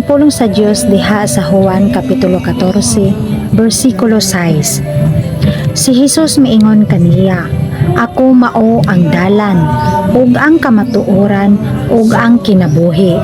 Ang pulong sa Dios diha sa Juan Kapitulo 14, bersikulo 6. Si Jesus miingon kaniya, "Ako mao ang dalan, ug ang kamatuoran, ug ang kinabuhi.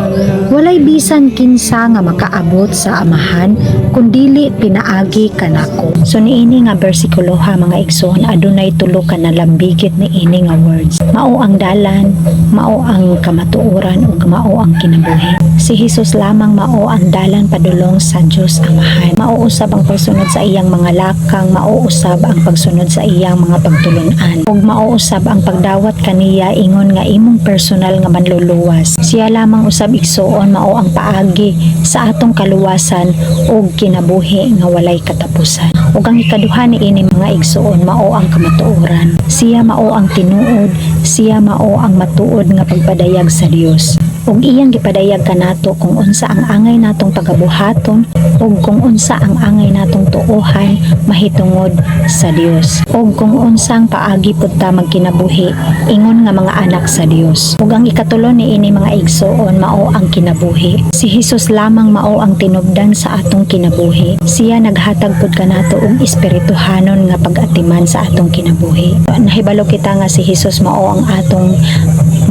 Walay bisan kinsa nga makaabot sa Amahan kun dili pinaagi kanako." So niini nga bersikulo ha, mga igsoon, adunay tulo ka nalambigit niini nga words. Mao ang dalan, mao ang kamatuoran, ug mao ang kinabuhi. Si Jesus lamang mao ang dalan padulong sa Dios Amahan. Mao usab ang pagsunod sa iyang mga lakang, mao usab ang pagsunod sa iyang mga pagtulun-an. Ug mao usab ang pagdawat kaniya ingon nga imong personal nga manluluwas. Siya lamang usab, igsuon, mao ang paagi sa atong kaluwasan ug kinabuhi nga walay katapusan. Ug ang ikaduha niini, mga igsuon, mao ang kamatuoran. Siya mao ang tinuod, siya mao ang matuod nga pagpadayag sa Dios. Ug iyang gipadayag kanato kung unsa ang angay natong pagabuhaton ug kung unsa ang angay natong tuohan mahitungod sa Dios. Ug kung unsang paagi pud ta magkinabuhi ingon nga mga anak sa Dios. Ug ang ikatulo niini, mga igsuon, mao ang kinabuhi. Si Jesus lamang mao ang tinubdan sa atong kinabuhi. Siya naghatag pud kanato og espirituhanon nga pag-atiman sa atong kinabuhi. Nahibalo kita nga si Jesus mao ang atong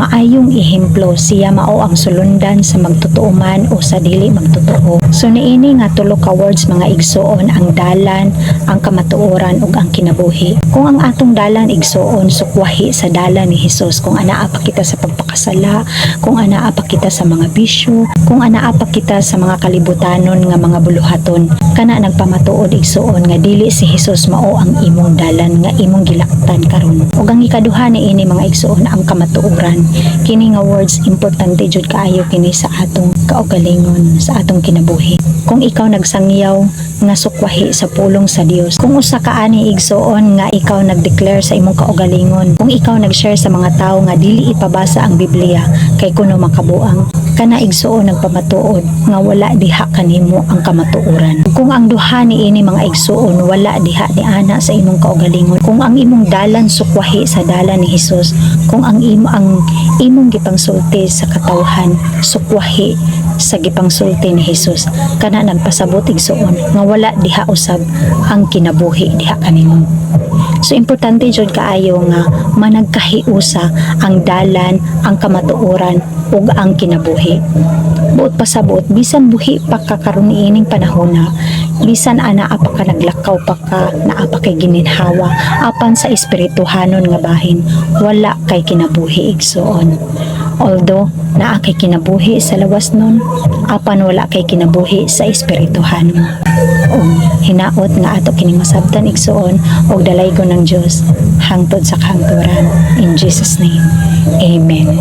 maayong ehemplo. Siya mao ang sulundan sa magtotoo man o sa dili magtotoo. So niini nga tulo ka words, mga igsuon, ang dalan, ang kamatuoran ug ang kinabuhi. Kung ang atong dalan, igsuon, sukwahi sa dalan ni Hesus, kung anaa pa kita sa pagpakasala, kung anaa pa kita sa mga bisyo, kung anaa pa kita sa mga kalibutanon nga mga buluhaton, kana nagpamatuod, igsuon, nga dili si Hesus mao ang imong dalan nga imong gilaktan karon. Ug ang ikaduha niini, mga igsuon, ang kamatuoran. Kini nga words, importante jud kaayo kini sa atong kaugalingon, sa atong kinabuhi. Kung ikaw nagsangyaw nga sukwahi sa pulong sa Dios, kung usa ka ani, igsuon, nga ikaw nagdeclare sa imong kaugalingon, kung ikaw nag-share sa mga tawo nga dili ipabasa ang Biblia kay kuno makabuang, kana, igsuon, nagpamatuod nga wala diha kanimo ang kamatuoran. Kung ang duha niini, mga igsuon, wala diha ni ana sa imong kaugalingon, kung ang imong dalan sukwahi sa dalan ni Hesus, kung ang imong gipangsulti sa katawhan sukwahi sa gipangsulti ni Hesus, kana nagpasabot, igsuon, nga wala diha usab ang kinabuhi diha kanimo. So importante jud kaayo nga managkahiusa ang dalan, ang kamatuoran ug ang kinabuhi. Buot pasabot, bisan buhi pa ka karon niining panahona, bisan anaa pa ka, naglakaw pa ka, naa pa kay gininhawa, apan sa espirituhanon nga bahin, wala kay kinabuhi, igsuon. Although naa kay kinabuhi sa lawas nun, apan wala kay kinabuhi sa espirituhanon. Ug hinaot nga ato kining masabtan, igsuon, ug dalaygon ng Dios hangtod sa kahangturan. In Jesus' name. Amen.